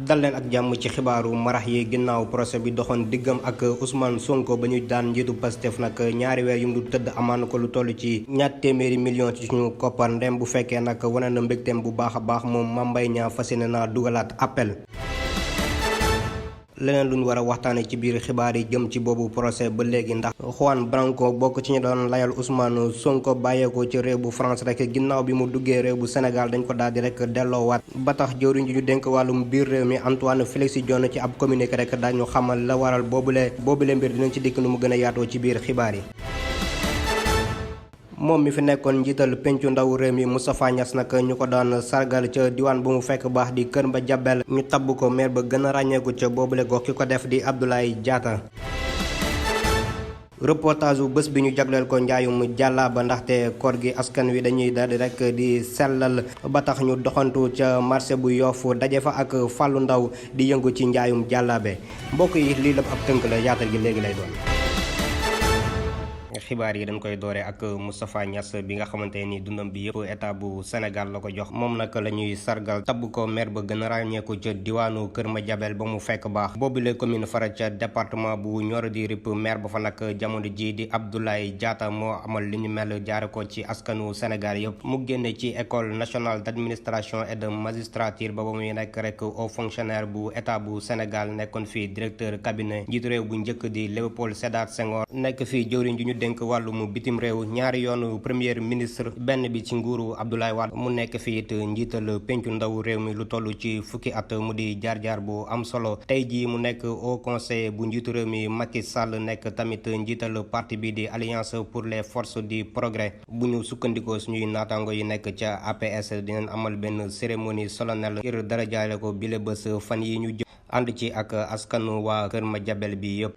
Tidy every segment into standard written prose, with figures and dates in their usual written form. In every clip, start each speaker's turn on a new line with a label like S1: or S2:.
S1: dal leen ak jàmm ci xibaaru marax yi ginnaaw procès bi doxoon diggam ak Ousmane Sonko ba ñu daan njiitu Pastef nag ñaari weer yu mu tëdd amaan ko lu toll ci ñaar téeméeri million ci suñu koppar ndem bu fekkee nag wane na mbégteem bu baax a baax moom Mame Mbaye Niang fas yéene naa dugalaat appel. leneen lu ñu war a waxtaanee ci biir xibaar yi jëm ci boobu procès ba léegi ndax Juan Branco bokk ci ñu doon layal Ousmane Sonko bàyyeekoo ci réew bu France rek ginnaaw bi mu duggee réew bu Sénégal dañ ko daal di rek delloowaat ba tax jëwriñ ji ñu dénk wàllum biir réew mi Antoine Félix Diome ci ab communiqué rek dañu xamal la waral boobule mbir dinañ ci dikk nu mu gën a yaatoo ci biir xibaar yi. moom mi fi nekkoon njiital pencu ndaw réew mi Moustapha Niasse nag ñu ko daan sargal ca diwaan bu mu fekk baax di Kër Madiabel ñu tabb ko maire ba gën a ràññeeku ca boobule gox ki ko def di Abdoulaye Diatta. reportage bu bés bi ñu jagleel ko njaayum jàllaaba ndaxte koor gi askan wi dañuy daldi rek di sellal ba tax ñu doxantu ca marché bu Yoff daje fa ak Fallou Ndaw di yëngu ci njaayum jàllaabe mbokk yi lii lépp ab tënk la yaatal gi léegi lay doon. xibaar yi dañ koy doore ak Moustapha Niasse bi nga xamante ni dundam bi yëpp état bu Sénégal la ko jox moom nag la ñuy sargal tabb ko maire ba gën a ràññeeku ca diwaanu Kër Madiabel ba mu fekk baax boobule commune fara ca département bu Nioro di Rip maire ba fa nag jamono ji di Abdoulaye Diatta moo amal li ñu mel jaare ko ci askanu Sénégal yëpp mu génne ci école nationale d'administration et de magistrature ba muy nekk rek au fonctionnaire bu état bu Sénégal nekkoon fii directeur cabinet njiitu réew bu njëkk di Léopold Sédar Senghor nekk fii jëwriñ ju ñu dénk wàllum bitim réew ñaari yoonu premier ministre benn bi ci nguuru Abdoulaye Wade mu nekk fii it njiital pencu ndaw réew mi lu toll ci fukki at mu di jaar-jaar bu am solo tey jii mu nekk au conseil bu njiitu réew mi Macky Sall nekk tamit njiital parti bi di Alliance pour les forces du progrès bu ñu sukkandikoo suñuy naataango yi nekk ca APS dinañ amal benn cérémonie solennelle ngir dara jaale ko bile bés fan yi ñu jëm ànd ci ak askanu waa Kër Madiabel bi yëpp.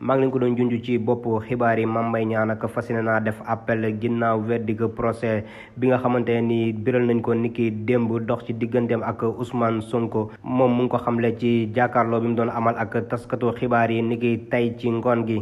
S1: maa ngi leen ko doon junj ci bopp xibaar yi Mame Mbaye Niang nag fas yéene naa def appel ginnaaw verdict procès bi nga xamante ni biral nañ ko niki démb dox ci digganteem ak Ousmane Sonko moom mu ngi ko xamle ci jàkkaarloo bi mu doon amal ak taskatu xibaar yi niki tey ci ngoon gi.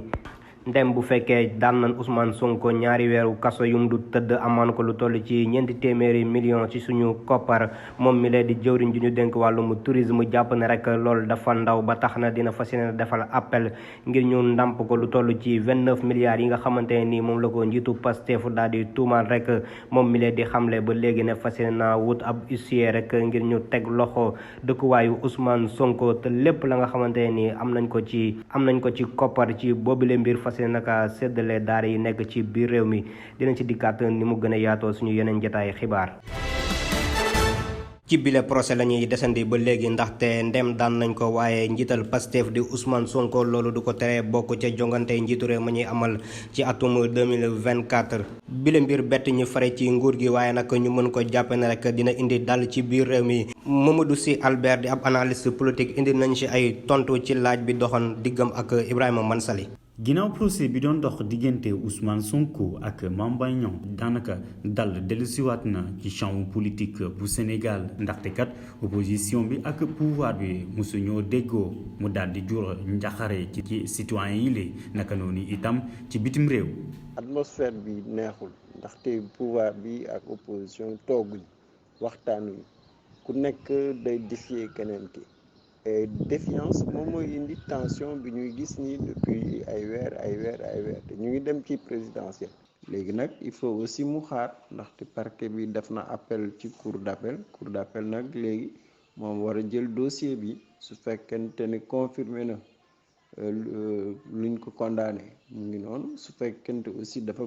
S1: ndem bu fekkee daan nañ Ousmane Sonko ñaari weeru kaso yum du tëdd amaan ko lu toll ci ñeenti téeméeri million ci suñu koppar moom mi leen di jëwriñ ju ñu dénk wàllum tourisme jàpp ne rek loolu dafa ndaw ba tax na dina fas yéene defal appel ngir ñu ndàmp ko lu toll ci 29 milliards yi nga xamante ne nii moom la ko njiitu Pastef daal di tuumaan rek moom mi leen di xamle ba léegi ne fas yéene naa wut ab huissier rek ngir ñu teg loxo dëkkuwaayu Ousmane Sonko te lépp la nga xamante ne nii am nañ ko ci koppar ci boobule mbir seen naka séddale daara yi nekk ci biir réew mi dinañ ci dikkaat ni mu gën a yaatoo suñu yeneen jotaay xibaar. ci bile procès la ñuy desandi ba léegi ndaxte ndem daan nañ ko waaye njiital Pastef di Ousmane Sonko loolu du ko tere bokk ca jongante njiitu réew ma ñuy amal ci atum 2024 bile mbir bett ñu fare ci nguur gi waaye nag ñu mën ko jàpp ne rek dina indi dal ci biir réew mi Mamadou Sy Albert di ab analyste politique indi nañ ci ay tontu ci laaj bi doxoon diggam ak Ibrahima Mansali.
S2: ginnaaw procès bi doon dox diggante Ousmane Sonko ak Mame Mbaye Niang daanaka dal dellusiwaat na ci champ politique bu Sénégal ndaxte kat opposition bi ak pouvoir bi mosuñoo déggoo mu daal di jur njaxare ci citoyen yi lée naka noonu itam ci bitim réew.
S3: atmosphère bi neexul ndaxte pouvoir bi ak opposition tooguñ waxtaanuñ ku nekk day défier keneen ki. défiance moom mooy indi tension bi ñuy gis ni depuis ay weer te ñu ngi dem ci présidentielle léegi nag il faut aussi mu xaar ndaxte parquet bi def na appel ci cour d'appel nag léegi moom war a jël dossier bi su fekkente ne confirmé na luñ ko condamné mu ngi noonu su fekkente aussi dafa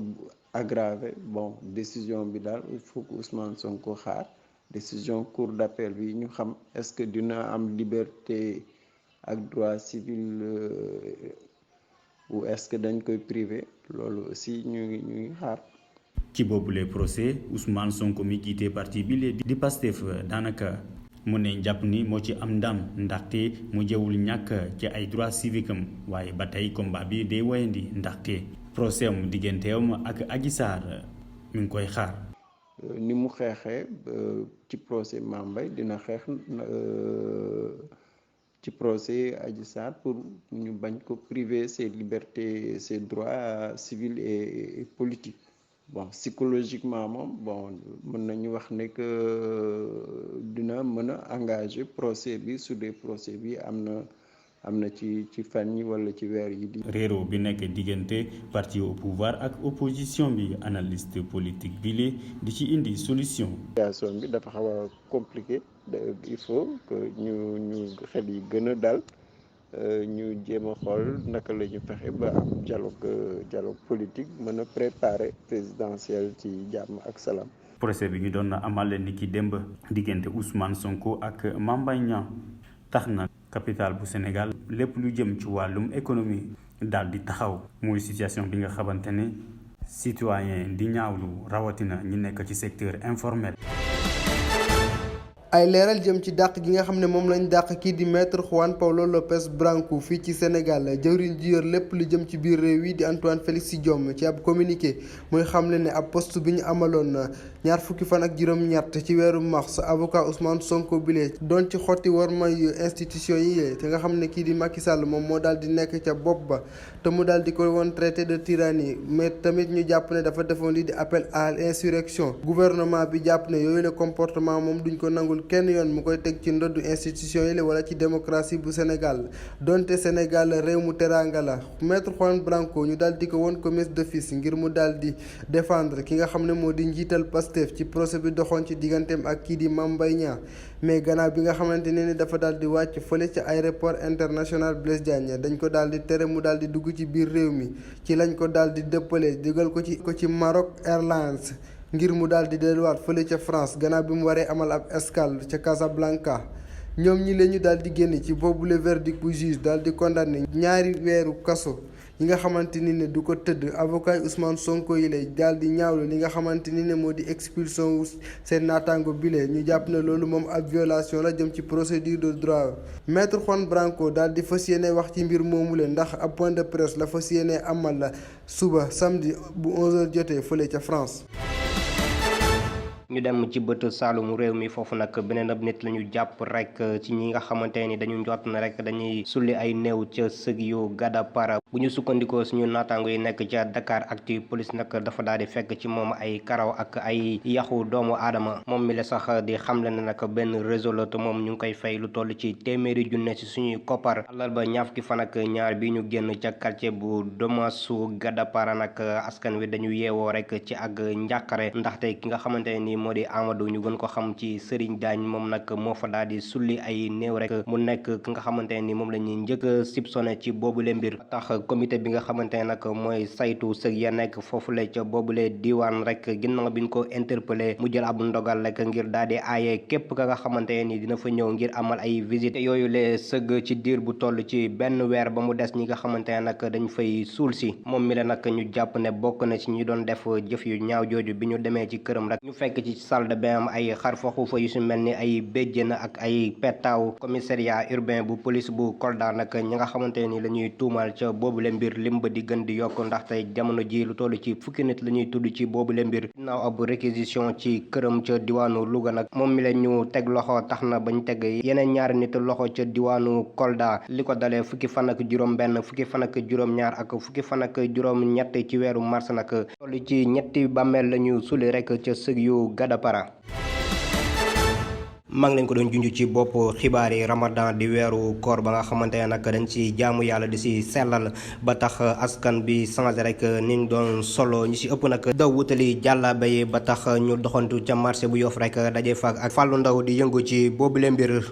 S3: aggravé bon décision bi daal il faut que Ousmane Sonko xaar décision cour d'appel bi ñu xam est-ce que dina am liberté ak droit civil ou est-ce que dañ koy privé loolu aussi ñu ngi xaar.
S2: ci boobule procès Ousmane Sonko mi jiite parti bi lee di Pastef daanaka mu ne jàpp ni moo ci am ndam ndaxte mu jëwul ñàkk ci ay droit civique am waaye ba tey combat bi day wayandi ndaxte procès am digganteem ak Adji Sarr mi ngi koy xaar.
S3: ni mu xeexee ci procès Mame Mbaye dina xeex ci procès Adji Sarr pour ñu bañ ko priver ses libertés ses droits civils et politiques bon psychologiquement moom bon mën nañu wax ne que dina mën a engager procès bi su dee procès bi am na ci fan yi wala ci weer yi di.
S2: réero bi nekk diggante parti au pouvoir ak opposition bi analyste politique bi lee di ci indi solution.
S3: situation bi dafa xaw a compliqué il faut que ñu xel yi gën a dal ñu jéem a xool naka la ñu fexe ba am dialogue politique mën a préparer présidentielle ci jàmm ak salaam.
S2: procès bi ñu doon amal ni ki démb diggante Ousmane Sonko ak Mame Mbaye Niang tax na capital bu Sénégal lépp lu jëm ci wàllum économie daal di taxaw muy situation bi nga xamante ne citoyen di ñaawlu rawatina ñi nekk ci secteur informel.
S4: ay leeral jëm ci dàq gi nga xam ne moom lañ dàq kii di maître Juan Paulo Lopez Branco fii ci Sénégal jëwriñ ji yor lépp lu jëm ci biir réew yi di Antoine Félix Diome ci ab communiqué muy xamle ne ab poste bi ñu amaloon ñaar fukki fan ak juróom-ñett ci weeru mars avocat Ousmane Sonko bile doon ci xotti war may institution yi te nga xam ne kii di Macky Sall moom moo daal di nekk ca bopp ba te mu daal di ko woon traité de tyrannie mais tamit ñu jàpp ne dafa defoon lii di appel à l'insurrection gouvernement bi jàpp ne yooyu le comportement moom duñ ko nangul kenn yoon mu koy teg ci ndoddu institution yi la wala ci démocratie bu Sénégal donte Sénégal réew mu teraanga la maître Juan Branco ñu daal di ko woon commis d'office ngir mu daal di défendre ki nga xam ne moo di njiital Pastef ci procès bi doxoon ci digganteem ak kii di Mame Mbaye Niang mais gannaaw bi nga xamante ne ni dafa daal di wàcc fële ca aéroport international Blaise Diagne dañ ko daal di tere mu daal di dugg ci biir réew mi ci lañ ko daal di dëppale digal ko ci Maroc Airlines ngir mu daal di delluwaat fële ca France gannaaw bi mu waree amal ab escale ca Casablanca ñoom ñi la ñu daal di génn ci boobule verdict bu juge daal di condamné ñaari weeru kaso yi nga xamante ni ne du ko tëdd avocat Ousmane Sonko yi lay daal di ñaawlu li nga xamante ni ne moo di expulsion wu seen naataango bile ñu jàpp ne loolu moom ab violation la jëm ci procédure de droit maître Juan Branco daal di fas yéene wax ci mbir moomu leen ndax ab point de presse la fas yéene amal la suba samedi bu 11h jotee fële ca France.
S1: ñu dem ci bët saalum réew mi foofu nag beneen ab nit la ñu jàpp rek ci ñi nga xamante ni dañu njort na rek dañuy sulli ay néew ca sëg yu Gadapara bu ñu sukkandikoo suñu naataango yi nekk ca Dakar Actu police nag dafa daal di fekk ci moom ay karaw ak ay yaxu doomu aadama moom mi la sax di xamle ne nag benn réseau la te moom ñu ngi koy fay lu toll ci téeméeri junne ci suñuy koppar àllarba ñaar fukki fan ak ñaar bi ñu génn ca quartier bu Domasu Gadapara nag askan wi dañu yeewoo rek ci ak njàqare ndaxte ki nga xamante ni moo di Amadou ñu gën ko xam ci Serigne Diagne moom nag moo fa daal di sulli ay néew rek mu nekk ki nga xamante ni moom la ñuy njëkk a soupçonné ci boobule mbir tax comité bi nga xamante ne nag mooy saytu sëg ya nekk foofule ca boobule diwaan rek ginnaaw bi ñu ko interpellé mu jël ab ndogal rek ngir daal di aaye képp ka nga xamante ni dina fa ñëw ngir amal ay visite yooyu le sëg ci diir bu toll ci benn weer ba mu des ñi nga xamante ne nag dañ fay suul si moom mi la nag ñu jàpp ne bokk na ci ñi doon def jëf yu ñaaw jooju bi ñu demee ci këram rek ñu fekk ci salle de bain am ay xarfa xuufa yu si mel ni ay béjjën ak ay pettaaw commissariat urbain bu police bu Kolda nag ñi nga xamante ni la ñuy tuumal ca boobule mbir lim ba di gën di yokk ndaxte jamono ji lu toll ci fukki nit la ñuy tudd ci boobule mbir ginnaaw ab réquisition ci këram ca diwaanu Louga nag moom mi la ñu teg loxo tax na bañ teg yeneen ñaari nit loxo ca diwaanu Kolda li ko dalee fukki fan ak juróom benn fukki fan ak juróom ñaar ak fukki fan ak juróom ñett ci weeru mars nag toll ci ñetti bàmmeel la ñu suli rek ca sëg yu Gadapara. maa ngi leen ko doon junj ci bopp xibaar yi ramadan di weeru koor ba nga xamante ne nag dañ ci jaamu yàlla di si sellal ba tax askan bi changé rek ni ñu doon solo ñu si ëpp nag daw wutali jàllaabe yi ba tax ñu doxantu ca marché bu Yoff rek daje fa ak Fallou Ndaw di yëngu ci boobule mbir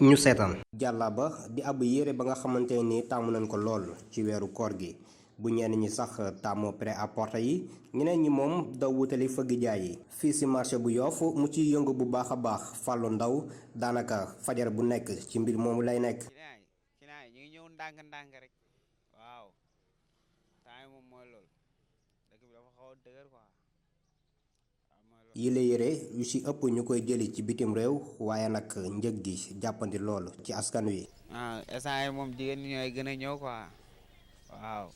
S1: ñu seetaan. jàllaaba di ab yére ba nga xamante ni taamu nañ ko lool ci weeru koor gi. bu ñenn ñi sax taamu prêt-à-porter yi ñeneen ñi moom daw wutali fëgg jaay yi fii si marché bu Yoff mu ci yëngu bu baax a baax Fallou Ndaw daanaka fajar bu nekk ci mbir moomu lay nekk.
S5: client yi ñu ngi ñëw ndànk-ndànk rek waaw temps moom mooy loolu dëkk bi dafa xaw a dëgër quoi.
S1: yile yére yu si ëpp ñu koy jëli ci bitim réew waaye nag njëg gi jàppandi loolu ci askan wi.
S5: instant yi moom jigéen ñi ñooy gën a ñëw quoi waaw.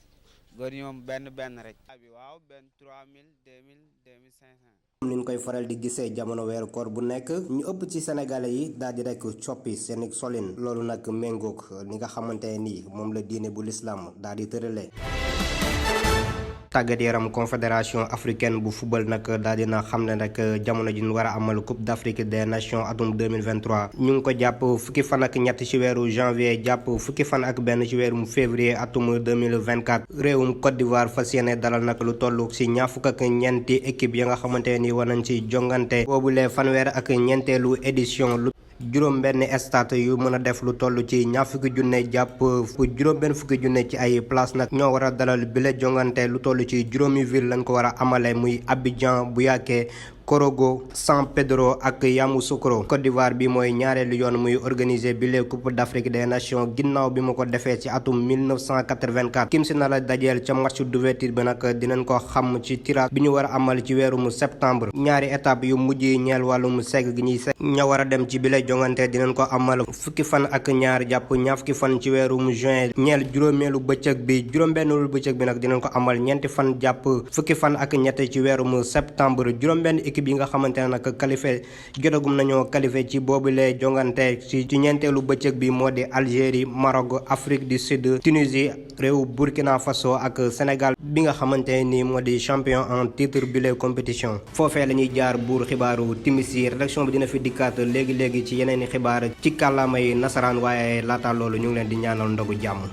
S5: góor ñi moom benn rek. waaw benn 3000 2000 2500.
S1: ni ñu koy faral di gisee jamono weeru koor bu nekk ñu ëpp ci sénégalais yi daal di rek coppi seen solin loolu nag méngoog li nga xamante ni moom la diine bu lislaam daal di tërale. tàggat yaram confédération africaine bu football nag daal dina xam ne nag jamono ji ñu war a amal coupe d'Afrique des nations atum 2023 ñu ngi ko jàpp fukki fan ak ñett ci weeru janvier jàpp fukki fan ak benn ci weeru février atum 2024 réewum Côte d'Ivoire fas yéene dalal nag lu toll ci ñaar fukk ak ñeenti équipe ya nga xamante ni war nañ ci jongante boobule fanweer ak ñeenteelu édition lu juróom benn stade yu mën a def lu toll ci ñaar fukki junne jàpp juróom benn fukki junne ci ay place nag ñoo war a dalal bile jongante lu toll ci juróomi ville lañ ko war a amale muy Abidjan, Bouyaké, Korogo, San Pedro ak Yamoussoukro. Côte d'Ivoire bi mooy ñaareelu yoon muy organiser bile coupe d'Afrique des nations ginnaaw bi mu ko defee ci atum 1984 kim si nar a dajeel ca match d'ouverture bi nag dinañ ko xam ci tirage bi ñu war a amal ci weerum septembre. ñaari étape yu mujj yi ñeel wàllum segg gi ñuy segg ña war a dem ci bile jongante dinañ ko amal fukki fan ak ñaar jàpp ñaar fukki fan ci weerum juin ñeel juróomeelu bëccëg bi juróom-benneelu bëccëg bi nag dinañ ko amal ñeenti fan jàpp fukki fan ak ñett ci weerum septembre. juróom-benn équipe yi nga xamante ne nag qualifié jotagum nañoo qualifié ci boobule jongante ci ñeenteelu bëccëg bi moo di Algérie, Maroc, Afrique du Sud, Tunisie, réew Burkina Faso ak Sénégal bi nga xamante ni moo di champion en titre bile compétition. foofee la ñuy jaar buur xibaaru timis yi rédaction bi dina fi dikkaat léegi ci yeneen i xibaar ci kàllaamay nasaraan waaye laata loolu ñu ngi leen di ñaanal ndogu jàmm.